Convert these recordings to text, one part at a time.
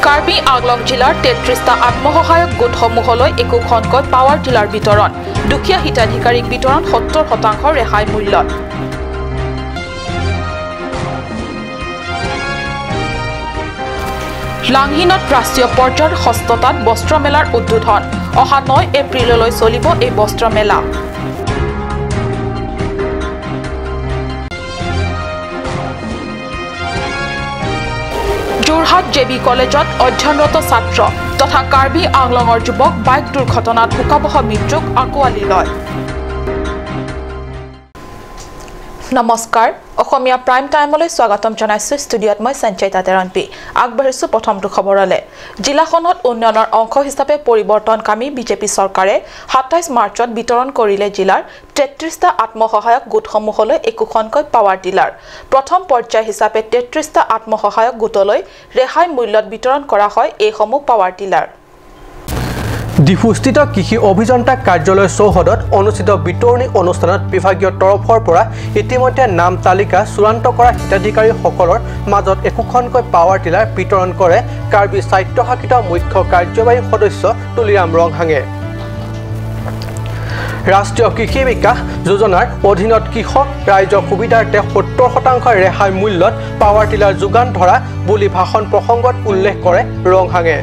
কাৰ্বি আংলং জিলাৰ 33টা আত্মসহায়ক গোটসমূহলৈ একোখনকৈ পাৱাৰ টিলাৰ বিতৰণ। দুখীয়া হিতাধিকাৰীক বিতৰণ 70% ৰেহাই মূল্যত। লাংহিনত ৰাষ্ট্ৰীয় পৰ্যায়ৰ হস্ততাঁত বস্ত্ৰ মেলাৰ উদ্বোধন। অহা 9 এপ্ৰিললৈ চলিব এই বস্ত্ৰ মেলা। যোৰহাট জে বি কলেজত অধ্যয়নৰত ছাত্ৰ তথা কাৰ্বি আংলঙৰ যুৱক বাইক দুৰ্ঘটনাত শোকাৱহ মৃত্যুক আঁকোৱালি লয়। নমস্কাৰ, অসমীয়া প্ৰাইম টাইমলৈ স্বাগতম জনাইছোঁ। ষ্টুডিঅ'ত মই সঞ্চয়িতা তেৰণপি। আগবাঢ়িছোঁ প্ৰথমটো খবৰলৈ। জিলাখনত উন্নয়নৰ অংশ হিচাপে পৰিৱৰ্তনকামী বিজেপি চৰকাৰে 27 মাৰ্চত বিতৰণ কৰিলে জিলাৰ 33টা আত্মসহায়ক গোটসমূহলৈ একোখনকৈ পাৱাৰ টিলাৰ। প্ৰথম পৰ্যায় হিচাপে 33টা আত্মসহায়ক গোটলৈ ৰেহাই মূল্যত বিতৰণ কৰা হয় এইসমূহ পাৱাৰ টিলাৰ। ডিফুস্থিত কৃষি অভিযন্তা কাৰ্যালয় চৌহদত অনুষ্ঠিত বিতৰণী অনুষ্ঠানত বিভাগীয় তৰফৰ পৰা ইতিমধ্যে নাম তালিকা চূড়ান্ত কৰা হিতাধিকাৰীসকলৰ মাজত একোখনকৈ পাৱাৰ টিলাৰ বিতৰণ কৰে কাৰ্বি স্বায়ত্তশাসিত মুখ্য কাৰ্যবাহী সদস্য তুলিৰাম ৰংহাঙে। ৰাষ্ট্ৰীয় কৃষি বিকাশ যোজনাৰ অধীনত কৃষক ৰাইজৰ সুবিধাৰ্থে 70% ৰেহাই মূল্যত পাৱাৰ টিলাৰ যোগান ধৰা বুলি ভাষণ প্ৰসংগত উল্লেখ কৰে ৰংহাঙে।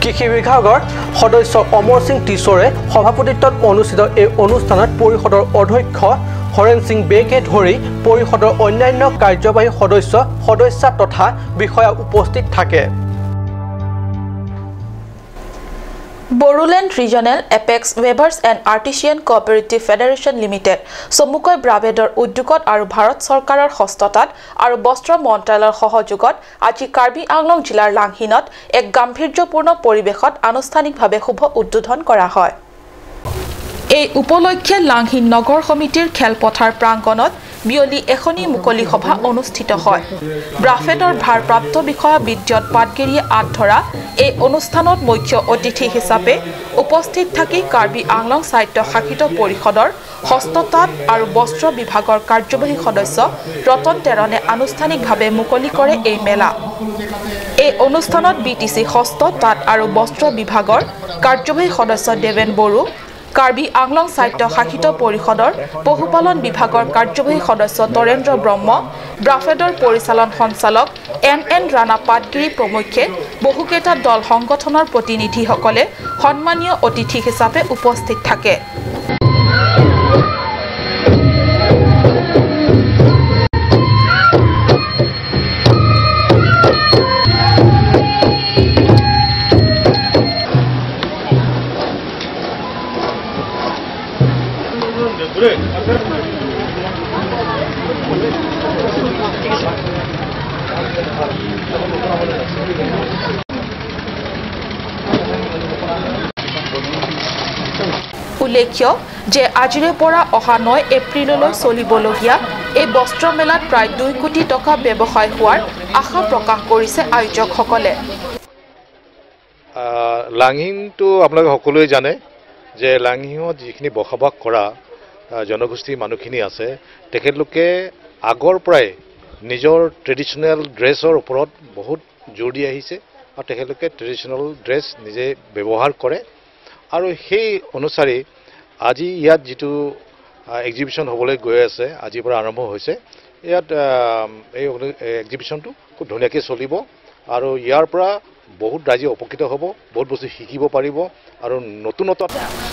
কৃষি বিভাগৰ সদস্য অমৰ সিং টিছৰে সভাপতিত্বত অনুষ্ঠিত এই অনুষ্ঠানত পৰিষদৰ অধ্যক্ষ হৰেণ সিং বেকে ধৰি পৰিষদৰ অন্যান্য কাৰ্যবাহী সদস্য সদস্যা তথা বিষয়া উপস্থিত থাকে। Bodoland regional apex weavers and artisan cooperative federation limited চমুকৈ ব্ৰাভেডৰ উদ্যোগত আৰু ভাৰত চৰকাৰৰ হস্ততাঁত আৰু বস্ত্ৰ মন্ত্ৰালয়ৰ সহযোগত আজি কাৰ্বি আংলং জিলাৰ লাংহিনত এক গাম্ভীৰ্যপূৰ্ণ পৰিৱেশত আনুষ্ঠানিকভাৱে শুভ উদ্বোধন কৰা হয়। এই উপলক্ষে লাংহিন নগৰ সমিতিৰ খেলপথাৰ প্ৰাংগণত বিয়লি এখনি মুকলি সভা অনুষ্ঠিত হয়। ব্ৰাফেডৰ ভাৰপ্ৰাপ্ত বিষয়া বিদ্যুৎ পাটগিৰিয়ে আঁত ধৰা এই অনুষ্ঠানত মুখ্য অতিথি হিচাপে উপস্থিত থাকি কাৰ্বি আংলং স্বায়ত্তশাসিত পৰিষদৰ হস্ততাঁত আৰু বস্ত্ৰ বিভাগৰ কাৰ্যবাহী সদস্য ৰতন তেৰণে আনুষ্ঠানিকভাৱে মুকলি কৰে এই মেলা। এই অনুষ্ঠানত বি টি চি হস্ততাঁত আৰু বস্ত্ৰ বিভাগৰ কাৰ্যবাহী সদস্য দেৱেন বড়ো, কাৰ্বি আংলং স্বায়ত্তশাসিত পৰিষদৰ পশুপালন বিভাগৰ কাৰ্যবাহী সদস্য তৰেন্দ্ৰ ব্ৰহ্ম, ব্ৰাফেডৰ পৰিচালন সঞ্চালক এন এন ৰাণা পাটগিৰি প্ৰমুখ্যে বহুকেইটা দল সংগঠনৰ প্ৰতিনিধিসকলে সন্মানীয় অতিথি হিচাপে উপস্থিত থাকে। উল্লেখ্য যে আজিৰে পৰা অহা 9 এপ্ৰিললৈ চলিবলগীয়া এই বস্ত্ৰ মেলাত প্ৰায় 2 কোটি টকা ব্যৱসায় হোৱাৰ আশা প্ৰকাশ কৰিছে আয়োজকসকলে। লাংহিনটো আপোনালোকে সকলোৱে জানে যে লাংহিনত যিখিনি বসবাস কৰা জনগোষ্ঠীৰ মানুহখিনি আছে, তেখেতলোকে আগৰ পৰাই নিজৰ ট্ৰেডিশ্যনেল ড্ৰেছৰ ওপৰত বহুত জোৰ দি আহিছে আৰু তেখেতলোকে ট্ৰেডিশ্যনেল ড্ৰেছ নিজে ব্যৱহাৰ কৰে আৰু সেই অনুসাৰে আজি ইয়াত যিটো এক্সিবিশ্যন হ'বলৈ গৈ আছে, আজিৰ পৰা আৰম্ভ হৈছে, ইয়াত এই এক্সিবিশ্যনটো খুব ধুনীয়াকৈ চলিব আৰু ইয়াৰ পৰা বহুত ৰাইজে উপকৃত হ'ব, বহুত বস্তু শিকিব পাৰিব আৰু নতুন নতুন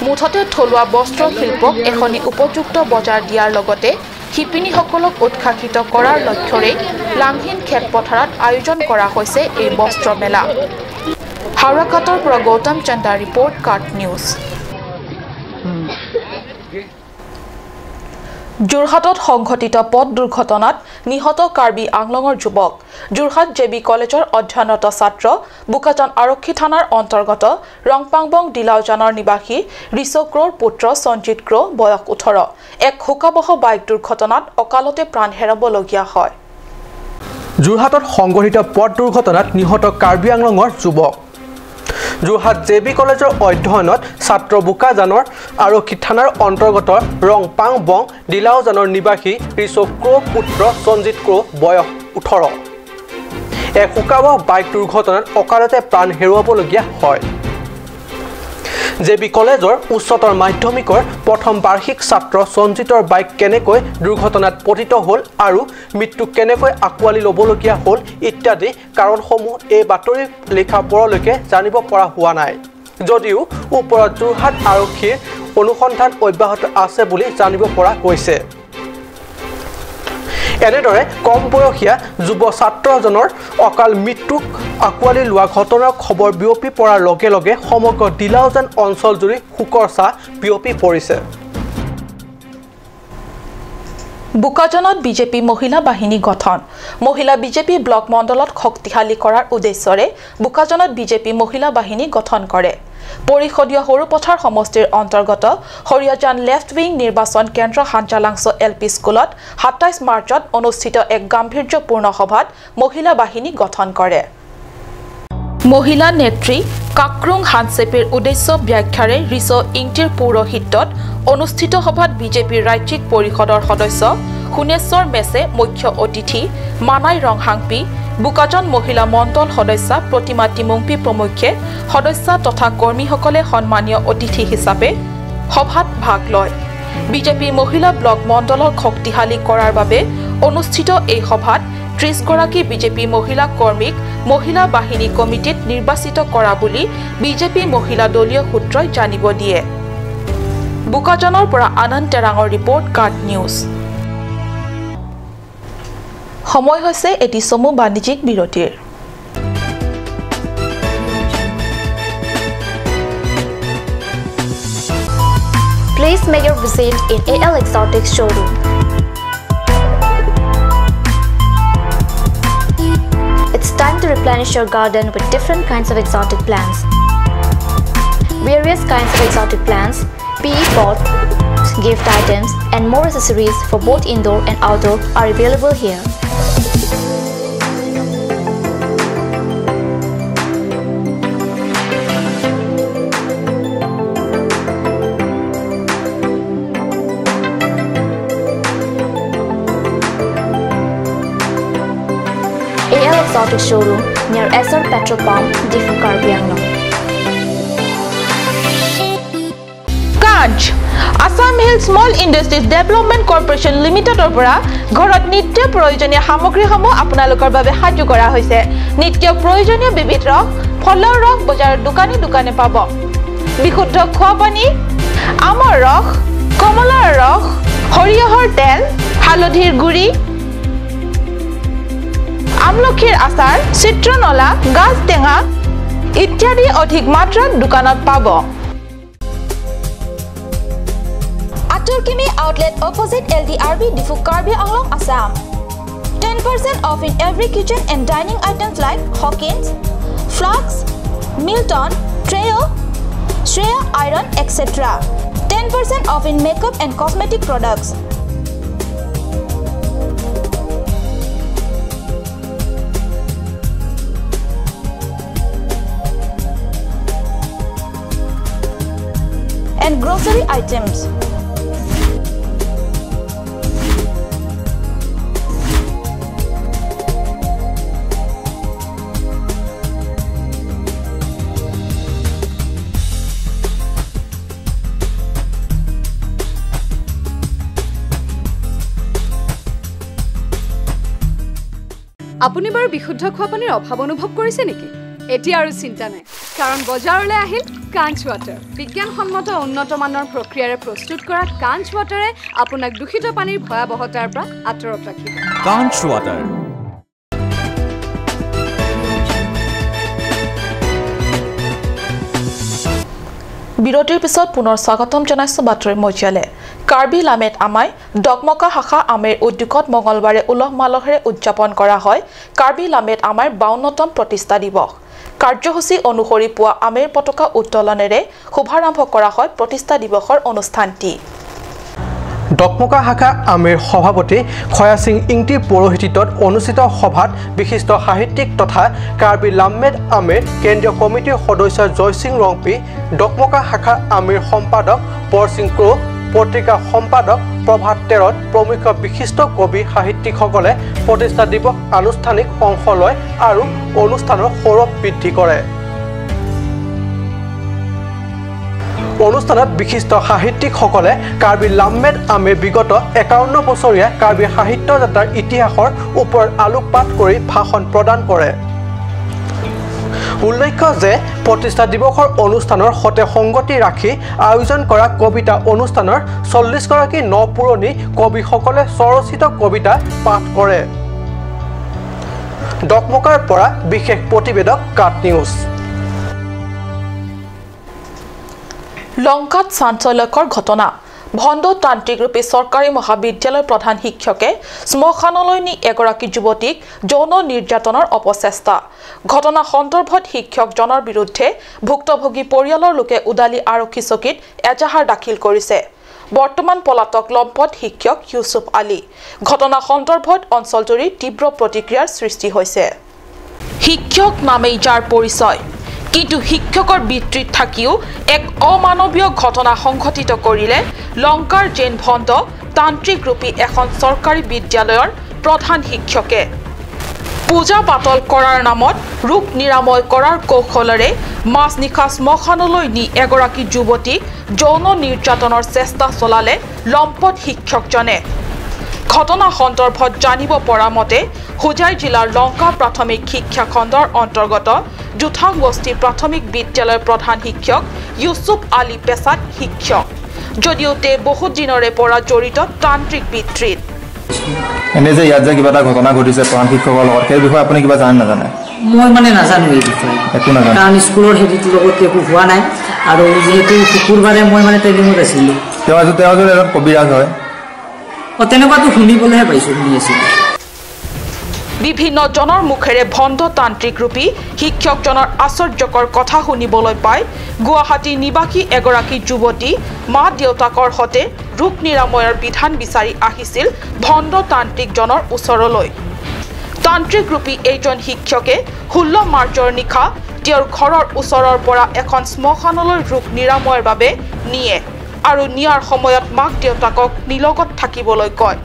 মুঠতে থলুৱা বস্ত্ৰ শিল্পক এখনি উপযুক্ত বজাৰ দিয়াৰ লগতে শিপিনীসকলক উৎসাহিত কৰাৰ লক্ষ্যৰে লাংহিন খেলপথাৰত আয়োজন কৰা হৈছে এই বস্ত্ৰ মেলা। হাওৰাঘাটৰ পৰা গৌতম চন্দা ৰিপৰ্ট, কাট নিউজ। যোৰহাটত সংঘটিত পথ দুৰ্ঘটনাত নিহত কাৰ্বি আংলঙৰ যুৱক। যোৰহাট জে বি কলেজৰ অধ্যয়নৰত ছাত্ৰ বোকাজান আৰক্ষী থানাৰ অন্তৰ্গত ৰংপাংবং দিলাওজানৰ নিবাসী ৰিচ ক্ৰ'ৰ পুত্ৰ সঞ্জিত ক্ৰ' বয়স 18 এক শোকাৱহ বাইক দুৰ্ঘটনাত অকালতে প্ৰাণ হেৰুৱাবলগীয়া হয়। যোৰহাটত সংঘটিত পথ দুৰ্ঘটনাত নিহত কাৰ্বি আংলঙৰ যুৱক। যোৰহাট জে বি কলেজৰ অধ্যয়নত ছাত্ৰ বোকাজানৰ আৰক্ষী থানাৰ অন্তৰ্গত ৰংপাংবং দিলাওজানৰ নিবাসী ৰিচ ক্ৰ' পুত্ৰ সঞ্জিত ক্ৰ' বয়স 18 এক শোকাৱহ বাইক দুৰ্ঘটনাত অকালতে প্ৰাণ হেৰুৱাবলগীয়া হয়। জে বি কলেজৰ উচ্চতৰ মাধ্যমিকৰ প্ৰথম বাৰ্ষিক ছাত্ৰ সঞ্জিতৰ বাইক কেনেকৈ দুৰ্ঘটনাত পতিত হ'ল আৰু মৃত্যু কেনেকৈ আঁকোৱালি ল'বলগীয়া হ'ল ইত্যাদি কাৰণসমূহ এই বাতৰি লিখা পৰলৈকে জানিব পৰা হোৱা নাই যদিও ওপৰত যোৰহাট আৰক্ষীৰ অনুসন্ধান অব্যাহত আছে বুলি জানিব পৰা গৈছে। এনেদৰে কম বয়সীয়া যুৱ ছাত্ৰজনৰ অকাল মৃত্যুক আঁকোৱালি লোৱা ঘটনাৰ খবৰ বিয়পি পৰাৰ লগে লগে সমগ্ৰ দিলাওজান অঞ্চলজুৰি শোকৰ ছাঁ বিয়পি পৰিছে। বোকাজানত বিজেপি মহিলা বাহিনী গঠন। মহিলা বিজেপি ব্লক মণ্ডলত শক্তিশালী কৰাৰ উদ্দেশ্যৰে বোকাজানত বিজেপি মহিলা বাহিনী গঠন কৰে। পৰিষদীয় সৰুপথাৰ সমষ্টিৰ অন্তৰ্গত হৰিয়াজান লেফ্ট উইং নিৰ্বাচন কেন্দ্ৰ হাঞ্জালাংছ এল পি স্কুলত 27 মাৰ্চত অনুষ্ঠিত এক গাম্ভীৰ্যপূৰ্ণ সভাত মহিলা বাহিনী গঠন কৰে। মহিলা নেত্ৰী কাক্ৰুং হানচেপিৰ উদ্দেশ্য ব্যাখ্যাৰে ৰিচ ইংটিৰ পৌৰোহিত্যত অনুষ্ঠিত সভাত বিজেপিৰ ৰাজ্যিক পৰিষদৰ সদস্য সোণেশ্বৰ মেছে মুখ্য অতিথি, মানাই ৰংহাংপি, বোকাজান মহিলা মণ্ডল সদস্যা প্ৰতিমা তিমুংপি প্ৰমুখ্যে সদস্যা তথা কৰ্মীসকলে সন্মানীয় অতিথি হিচাপে সভাত ভাগ লয়। বিজেপি মহিলা ব্লক মণ্ডলক শক্তিশালী কৰাৰ বাবে অনুষ্ঠিত এই সভাত 30গৰাকী বিজেপি মহিলা কৰ্মীক মহিলা বাহিনী কমিটিত নিৰ্বাচিত কৰা বুলি বিজেপি মহিলা দলীয় সূত্ৰই জানিব দিয়ে। বোকাজানৰ পৰা আনন্দ তেৰাঙৰ ৰিপৰ্ট, কাৰ্ড নিউজ। সময় হৈছে এটি চমু বাণিজ্যিক বিৰতিৰ। Please make your visit in AL Exotic Showroom. It's time to replenish your garden with different kinds of exotic plants. Various kinds of exotic plants, PE pots, gift items and more accessories for both indoor and outdoor are available here. AL Exotic Showroom near SR Petrol Pump, Diphu Karbi Anglong. Kanch Assam Hill Small Industries Development Corporation লিমিটেডৰ পৰা ঘৰত নিত্য প্ৰয়োজনীয় সামগ্ৰীসমূহ আপোনালোকৰ বাবে সাজু কৰা হৈছে। নিত্য প্ৰয়োজনীয় বিবিধ ৰস, ফলৰ ৰস বজাৰৰ দোকানে দোকানে পাব। বিশুদ্ধ খোৱা পানী, আমৰ ৰস, কমলাৰ ৰস, সৰিয়হৰ তেল, হালধিৰ গুড়ি, আমলখিৰ আচাৰ, চিত্ৰনলা, গাজ টেঙা ইত্যাদি অধিক মাত্ৰাত দোকানত পাব। Aturkimi outlet opposite LDRB Diphu Karbi Anglong, Assam. 10% off in every kitchen and dining items like Hawkins, Flux, Milton, Treo, Shreya Iron, etc. 10% off in makeup and cosmetic products. And grocery items. আপুনি বাৰু বিশুদ্ধ খোৱা পানীৰ অভাৱ অনুভৱ কৰিছে নেকি? এতিয়া আৰু চিন্তা নাই, কাৰণ বজাৰলৈ আহিল কাঞ্চ ৱাটাৰ। বিজ্ঞানসন্মত উন্নত মানৰ প্ৰক্ৰিয়াৰে প্ৰস্তুত কৰা কাঞ্চ ৱাটাৰে আপোনাক দূষিত পানীৰ ভয়াৱহতাৰ পৰা আঁতৰত ৰাখিব। কাঞ্চ ৱাটাৰ। বিৰতিৰ পিছত পুনৰ স্বাগতম জনাইছো বাতৰি মজিয়ালে। কাৰ্বি লামেত আমাই ডকমকা শাখা আমেৰ উদ্যোগত মঙলবাৰে উলহ মালহেৰে উদযাপন কৰা হয় কাৰ্বি লামেত আমাইৰ 52তম প্ৰতিষ্ঠা দিৱস। কাৰ্যসূচী অনুসৰি পুৱা আমেৰ পতাকা উত্তোলনেৰে শুভাৰম্ভ কৰা হয় প্ৰতিষ্ঠা দিৱসৰ অনুষ্ঠানটি। ডকমকা শাখা আমেৰ সভাপতি খয়াসিং ইংটিৰ পৌৰোহিত্যত অনুষ্ঠিত সভাত বিশিষ্ট সাহিত্যিক তথা কাৰ্বি লামেত আমেৰ কেন্দ্ৰীয় কমিটিৰ সদস্য জয়সিং ৰংপি, ডকমকা শাখা আমেৰ সম্পাদক পৰসিং ক্ৰ, পত্ৰিকা সম্পাদক প্ৰভাত তেৰণ প্ৰমুখ বিশিষ্ট কবি সাহিত্যিকসকলে প্ৰতিষ্ঠা দিৱস আনুষ্ঠানিক অংশ লয় আৰু অনুষ্ঠানৰ সৌৰভ বৃদ্ধি কৰে। অনুষ্ঠানত বিশিষ্ট সাহিত্যিকসকলে কাৰ্বি লাম্মেট আমে বিগত 51 বছৰীয়া কাৰ্বি সাহিত্য যাত্ৰাৰ ইতিহাসৰ ওপৰত আলোকপাত কৰি ভাষণ প্ৰদান কৰে। উল্লেখ্য যে প্ৰতিষ্ঠা দিৱসৰ অনুষ্ঠানৰ সৈতে সংগতি ৰাখি আয়োজন কৰা কবিতা অনুষ্ঠানৰ 40 গৰাকী ন পুৰণি কবিসকলে স্বৰচিত কবিতা পাঠ কৰে। ডকমকাৰ পৰা বিশেষ প্ৰতিবেদক কাট নিউজ। লংকাত চাঞ্চল্যকৰ ঘটনা। ভণ্ড তান্ত্ৰিক ৰূপে চৰকাৰী মহাবিদ্যালয়ৰ প্ৰধান শিক্ষকে শ্মশানলৈ নি এগৰাকী যুৱতীক যৌন নিৰ্যাতনৰ অপচেষ্টা। ঘটনা সন্দৰ্ভত শিক্ষকজনৰ বিৰুদ্ধে ভুক্তভোগী পৰিয়ালৰ লোকে উদালি আৰক্ষী চকীত এজাহাৰ দাখিল কৰিছে। বৰ্তমান পলাতক লম্পট শিক্ষক ইউছুফ আলী। ঘটনা সন্দৰ্ভত অঞ্চলজুৰি তীব্ৰ প্ৰতিক্ৰিয়াৰ সৃষ্টি হৈছে। শিক্ষক নামেই যাৰ পৰিচয়, কিন্তু শিক্ষকৰ বৃত্তিত থাকিও এক অমানৱীয় ঘটনা সংঘটিত কৰিলে লংকাৰ জৈন ভণ্ড তান্ত্ৰিক ৰূপী এখন চৰকাৰী বিদ্যালয়ৰ প্ৰধান শিক্ষকে। পূজা পাতল কৰাৰ নামত ৰোগ নিৰাময় কৰাৰ কৌশলেৰে মাজনিশা শ্মশানলৈ নি এগৰাকী যুৱতীক যৌন নিৰ্যাতনৰ চেষ্টা চলালে লম্পট শিক্ষকজনে। ঘটনা সন্দৰ্ভত জানিব পৰা মতে হোজাই জিলাৰ লংকা প্ৰাথমিক শিক্ষা খণ্ডৰ অন্তৰ্গত জোথাং বস্তি প্ৰাথমিক বিদ্যালয়ৰ প্ৰধান শিক্ষক ইউছুফ আলী পেছাত শিক্ষক যদিও তে বহুত দিনৰে পৰা জড়িত তান্ত্ৰিক বৃত্তিত। এনে যে ইয়াত যে কিবা এটা ঘটনা ঘটিছে প্ৰধান শিক্ষকৰ লগত, সেই বিষয়ে আপুনি কিবা জানে নাজানে? মই মানে নাজানো এই বিষয়ে, একো নাজানো, কাৰণ স্কুলৰ হেৰিটোৰ লগত একো হোৱা নাই। আৰু যিহেতু শুকুৰবাৰে মই মানে ট্ৰেইনিঙত আছিলোঁ। তেওঁ এজন কবিৰাজ হয়। তেনেকুৱাটো শুনিবলৈহে পাইছোঁ, শুনি আছিলোঁ। বিভিন্ন জনৰ মুখেৰে ভণ্ড তান্ত্ৰিক ৰূপী শিক্ষকজনৰ আশ্চৰ্যকৰ কথা শুনিবলৈ পাই গুৱাহাটী নিবাসী এগৰাকী যুৱতী মা দেউতাকৰ সৈতে ৰোগ নিৰাময়ৰ বিধান বিচাৰি আহিছিল ভণ্ড তান্ত্ৰিকজনৰ ওচৰলৈ। তান্ত্ৰিক ৰূপী এইজন শিক্ষকে 16 মাৰ্চৰ নিশা তেওঁৰ ঘৰৰ ওচৰৰ পৰা এখন শ্মশানলৈ ৰোগ নিৰাময়ৰ বাবে নিয়ে আৰু নিয়াৰ সময়ত মাক দেউতাকক নিলগত থাকিবলৈ কয়।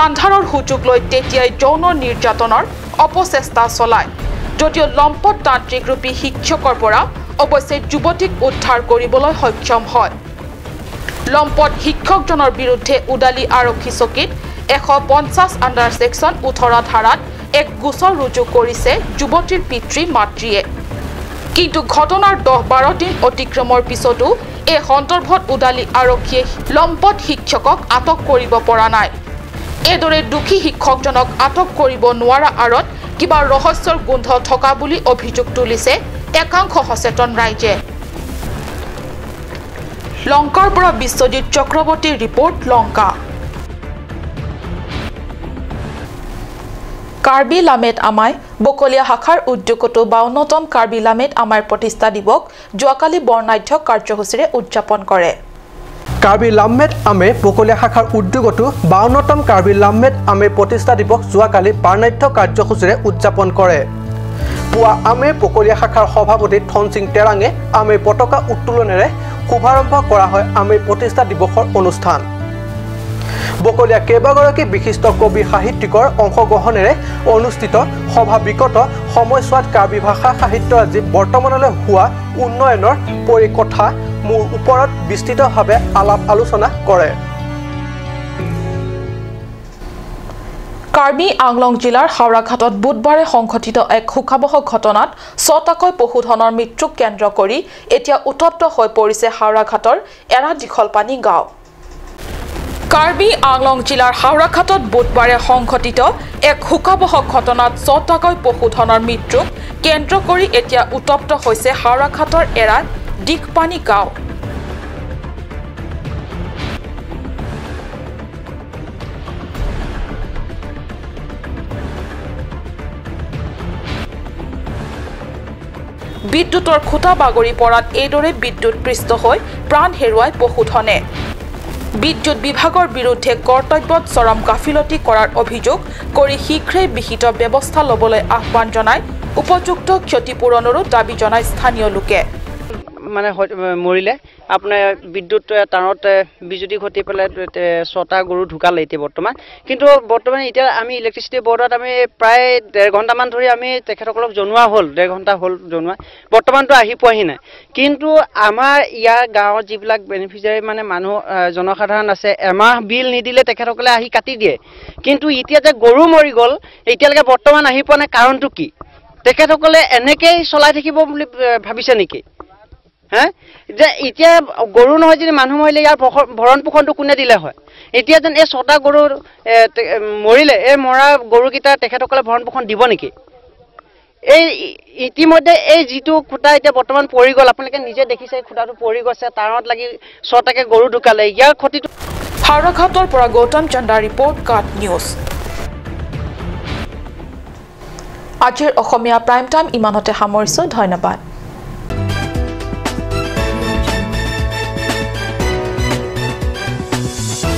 আন্ধাৰৰ সুযোগ লৈ তেতিয়াই যৌন নিৰ্যাতনৰ অপচেষ্টা চলায়। যদিও লম্পট তান্ত্ৰিক ৰূপী শিক্ষকৰ পৰা অৱশ্যে যুৱতীক উদ্ধাৰ কৰিবলৈ সক্ষম হয়। লম্পট শিক্ষকজনৰ বিৰুদ্ধে উদালি আৰক্ষী চকীত 150 আণ্ডাৰ ছেকশ্যন 18 ধাৰাত এক গোচৰ ৰুজু কৰিছে যুৱতীৰ পিতৃ মাতৃয়ে। কিন্তু ঘটনাৰ 10-12 দিন অতিক্ৰমৰ পিছতো এই সন্দৰ্ভত উদালি আৰক্ষীয়ে লম্পট শিক্ষকক আটক কৰিব পৰা নাই। এইদৰে দুখী শিক্ষকজনক আটক কৰিব নোৱাৰা আঁৰত কিবা ৰহস্যৰ গোন্ধ থকা বুলি অভিযোগ তুলিছে একাংশ সচেতন ৰাইজে। লংকাৰ পৰা বিশ্বজিৎ চক্ৰৱৰ্তীৰ ৰিপৰ্ট, লংকা। কাৰ্বি লামেট আমাই বকলীয়া শাখাৰ উদ্যোগতো 52তম কাৰ্বি লামেট আমাইৰ প্ৰতিষ্ঠা দিৱস যোৱাকালি বৰ্ণাঢ্য কাৰ্যসূচীৰে উদযাপন কৰে। কাৰ্বি লাম্মেট আমে বকলীয়া শাখাৰ উদ্যোগতো 52তম কাৰ্বি লাম্মেট আমে প্ৰতিষ্ঠা দিৱস যোৱাকালি বৰ্ণাঢ্য কাৰ্যসূচীৰে উদযাপন কৰে। পুৱা আমে বকলীয়া শাখাৰ সভাপতি ধনসিং তেৰাঙে আমে পতাকা উত্তোলনেৰে শুভাৰম্ভ কৰা হয় আমে প্ৰতিষ্ঠা দিৱসৰ অনুষ্ঠান। বকলীয়া কেইবাগৰাকী বিশিষ্ট কবি সাহিত্যিকৰ অংশগ্ৰহণেৰে অনুষ্ঠিত সভা বিগত সময়ছোৱাত কাৰ্বি ভাষা সাহিত্যৰাজি বৰ্তমানলৈ হোৱা উন্নয়নৰ পৰিকথা মোৰ ওপৰত বিস্তৃতভাৱে আলাপ আলোচনা কৰে। কাৰ্বি আংলং জিলাৰ হাওৰাঘাটত বুধবাৰে সংঘটিত এক শোকাৱহ ঘটনাত 6টাকৈ পশুধনৰ মৃত্যুক কেন্দ্ৰ কৰি এতিয়া উত্তপ্ত হৈ পৰিছে হাওৰাঘাটৰ এৰা দীঘলপানী গাঁও। কাৰ্বি আংলং জিলাৰ হাওৰাঘাটত বুধবাৰে সংঘটিত এক শোকাৱহ ঘটনাত 6টাকৈ পশুধনৰ মৃত্যুক কেন্দ্ৰ কৰি এতিয়া উত্তপ্ত হৈছে হাওৰাঘাটৰ এৰা দীঘপানী গাঁও। বিদ্যুতৰ খুঁটা বাগৰি পৰাত এইদৰে বিদ্যুৎ পৃষ্ঠ হৈ প্ৰাণ হেৰুৱাই পশুধনে। বিদ্যুৎ বিভাগৰ বিৰুদ্ধে কৰ্তব্যত চৰম গাফিলতি কৰাৰ অভিযোগ কৰি শীঘ্ৰেই বিহিত ব্যৱস্থা ল'বলৈ আহ্বান জনাই উপযুক্ত ক্ষতিপূৰণৰো দাবী জনায় স্থানীয় লোকে। মানে মৰিলে। আপোনাৰ বিদ্যুৎ তাঁৰত বিজুতি ঘটি পেলাই 6টা গৰু ঢুকালে এতিয়া বৰ্তমান। কিন্তু বৰ্তমান এতিয়া আমি ইলেক্ট্ৰিচিটি বৰ্ডত আমি প্ৰায় 1.5 ঘণ্টামান ধৰি আমি তেখেতসকলক জনোৱা হ'ল, 1.5 ঘণ্টা হ'ল জনোৱা, বৰ্তমানতো আহি পোৱাহি নাই। কিন্তু আমাৰ ইয়াৰ গাঁৱৰ যিবিলাক বেনিফিচিয়াৰী মানে মানুহ জনসাধাৰণ আছে, এমাহ বিল নিদিলে তেখেতসকলে আহি কাটি দিয়ে। কিন্তু এতিয়া যে গৰু মৰি গ'ল, এতিয়ালৈকে বৰ্তমান আহি পোৱা নাই, কাৰণটো কি? তেখেতসকলে এনেকেই চলাই থাকিব বুলি ভাবিছে নেকি? হে যে এতিয়া গৰু নহয় যদি মানুহ মৰিলে ইয়াৰ ভৰণ পোষণটো কোনে দিলে হয়? এতিয়া যেন এই 6টা গৰু মৰিলে, এই মৰা গৰুকেইটা তেখেতসকলে ভৰণ পোষণ দিব নেকি? এই ইতিমধ্যে এই যিটো খুঁটা এতিয়া বৰ্তমান পৰি গ'ল, আপোনালোকে নিজে দেখিছে খুঁটাটো পৰি গৈছে, তাঁৰত লাগি 6টাকে গৰু ঢুকালে, ইয়াৰ ক্ষতিটো। হাওৰাঘাটৰ পৰা গৌতম চন্দা ৰিপৰ্ট, কাট নিউজ। আজিৰ অসমীয়া প্ৰাইম টাইম ইমানতে সামৰিছোঁ। ধন্যবাদ।